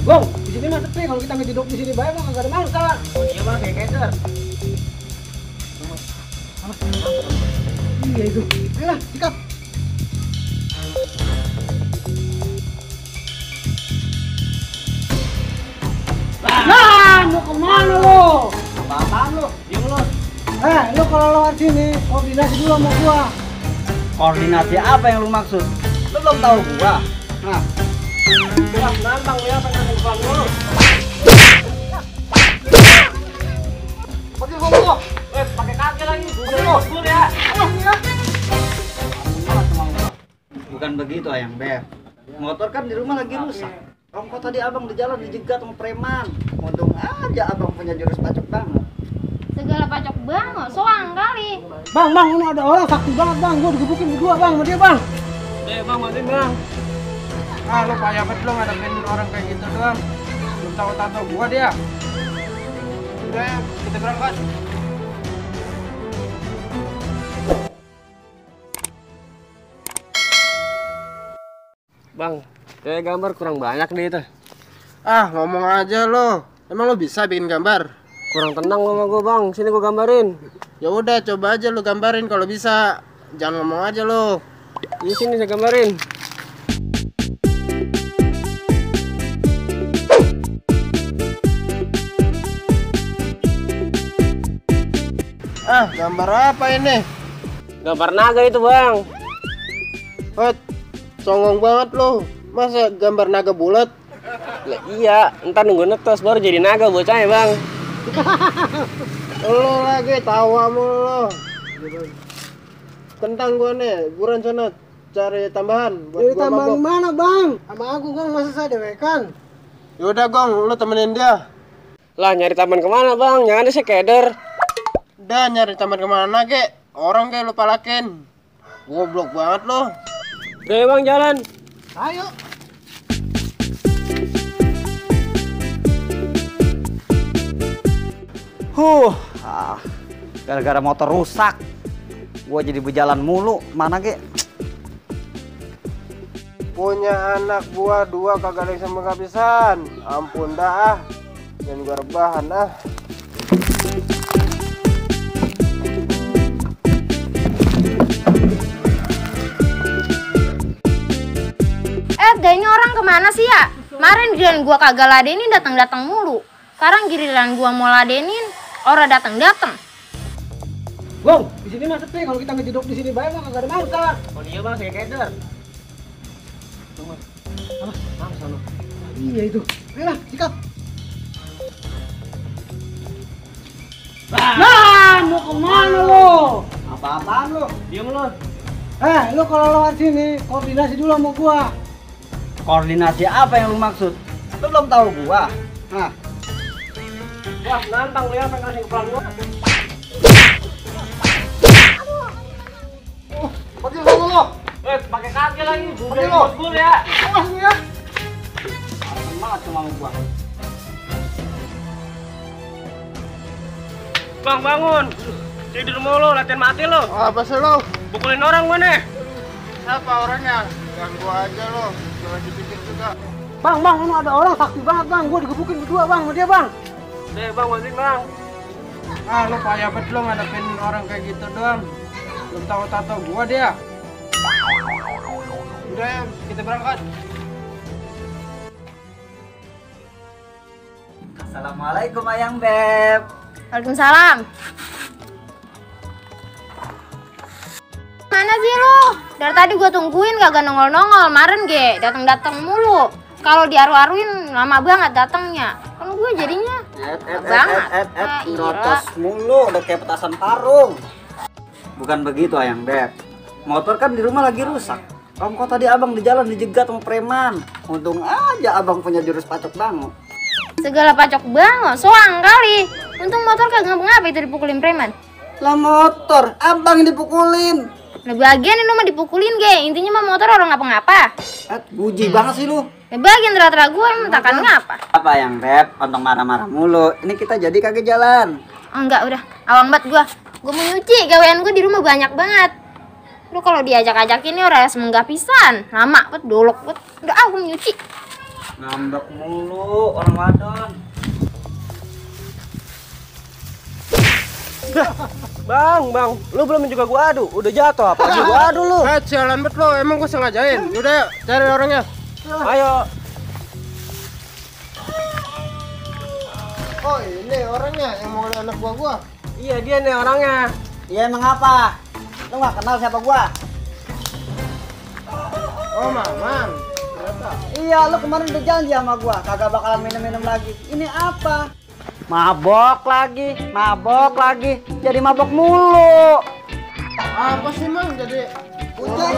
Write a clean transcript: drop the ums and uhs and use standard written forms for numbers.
Bang, di sini mah sepi. Kalau kita ngeduduk di sini banyak nggak ada mangsa. Oh iya bang, kayak keder. Iya itu. Ayolah, sikat. Nah, mau kemana lo? Apaan lu? Diam lu. Lo kalau lewat sini koordinasi dulu sama gua. Koordinasi apa yang lu maksud? Lu belum tahu gua. Nah, Wah, nantang lu ya, pengen depan lu. Pergi gua. pakai kaki lagi. Gua ya. Bukan begitu Ayang Beb. Motor kan di rumah lagi rusak. Ongkos tadi abang di jalan dijegat sama preman. Untung aja abang punya jurus pacok banget. Segala pacok banget, soang kali. Bang, ini ada orang sakti banget bang. Gua digebukin berdua bang sama dia bang. Bang, maafin bang. Lu payah banget lu ngadepin orang kayak gitu doang. Belum tahu gua dia. Udah ya, kita berangkat. Bang, kayak gambar kurang banyak nih itu. Ngomong aja lo. Emang lo bisa bikin gambar? Kurang tenang sama gue bang, sini gue gambarin. Ya udah, coba aja lo gambarin kalau bisa. Jangan ngomong aja lo. Di sini saya gambarin. Gambar apa ini? Gambar naga itu bang. Songong banget lo. Masa gambar naga bulat? Lah iya, ntar nunggu netes baru jadi naga bocahnya bang. Lo lagi tawa mulu lo. Kentang gua nih, buruan sana cari tambahan buat Jadi gua tambahan mabok. mana bang? Sama aku gong masa saya dewekan. Yaudah Gong, lo temenin dia. Lah nyari taman kemana bang? Jangan ada keder. Udah nyari taman kemana kek? Orang kayak lo palakin. Goblok banget lo. Oke bang, jalan. Ayo. Gara-gara motor rusak. Gua jadi berjalan mulu. Mana kek? Punya anak gua dua kagak ada yang sama kehabisan. Ampun dah. Jangan gua rebahan ah. Dah ini orang kemana sih ya? Kemarin giliran gua kagak ladenin datang-datang mulu. Sekarang giliran gua mau ladenin, orang datang-datang. Bang, di sini mah sepi. Kalau kita ngeduduk di sini banyak nggak ada mangsa. Oh iya bang, kayak keder. Iya itu. Ayolah, sikat. Nah, mau kemana lo? Apa-apaan lu? Diam lu. Lo kalau lewat sini koordinasi dulu sama gua. Koordinasi apa yang lu maksud? Lu belum tahu gua. Nah, Wah, nantang lu ya, pengen depan gua. Pergi gua lo. Pakai kaki lagi. Pergi lo. Gua ya. Awas lu ya. semangat cuma sama gua. Bang bangun. Tidur mulu, latihan mati lo. Apa sih lo? Pukulin orang gua nih. Siapa orangnya? Ganggu aja lo. Jangan dipikir juga. Bang, ini ada orang sakti banget bang. Gua digebukin berdua bang sama dia bang. Deh bang, maafin bang. Lu payah banget lo ngadepin orang kayak gitu doang. Belum tahu gua dia. Udah ya, kita berangkat. Assalamualaikum Ayang Beb. Waalaikumsalam. Mana sih lu? Dari tadi gua tungguin kagak nongol-nongol. Kemarin datang-datang mulu. Kalau diaru-aruin lama banget datangnya. Kalau gue jadinya banget. Notos mulu, udah kayak petasan parung. Bukan begitu Ayang Beb. Motor kan di rumah lagi rusak. Ongkos tadi abang di jalan dijegat sama preman. Untung aja abang punya jurus pacok banget. Segala pacok banget, soang kali. Untung motor kagak ngapa itu dipukulin preman. Lah motor, abang yang dipukulin. Nah bagian ini mah dipukulin intinya mah motor orang ngapa-ngapa. Buji banget sih lu. Nah bagian tera-tera gue emang takkan ngapa. Apa Ayang Beb? Untung marah-marah mulu. Ini kita jadi kagak jalan. Oh enggak udah, awang banget gue. Gue mau nyuci, gawean gue di rumah banyak banget. Lu kalau diajak-ajak ini orang semenggak pisan, lama banget, dolok banget. Udah gue nyuci. Ngambek mulu orang wadon. Bang, lu belum juga gua adu, udah jatuh apa sih gua adu lu? Jalan bet lo, emang gua sengajain. Udah, cari orangnya. Ayo. Oh, ini orangnya yang mau anak gua. Iya, dia nih orangnya. Iya emang apa? Lu nggak kenal siapa gua? Oh, Maman. Iya, lu kemarin udah janji sama gua kagak bakalan minum-minum lagi. Ini apa? Mabok lagi. Jadi mabok mulu. Apa sih, Mang? Jadi Udah.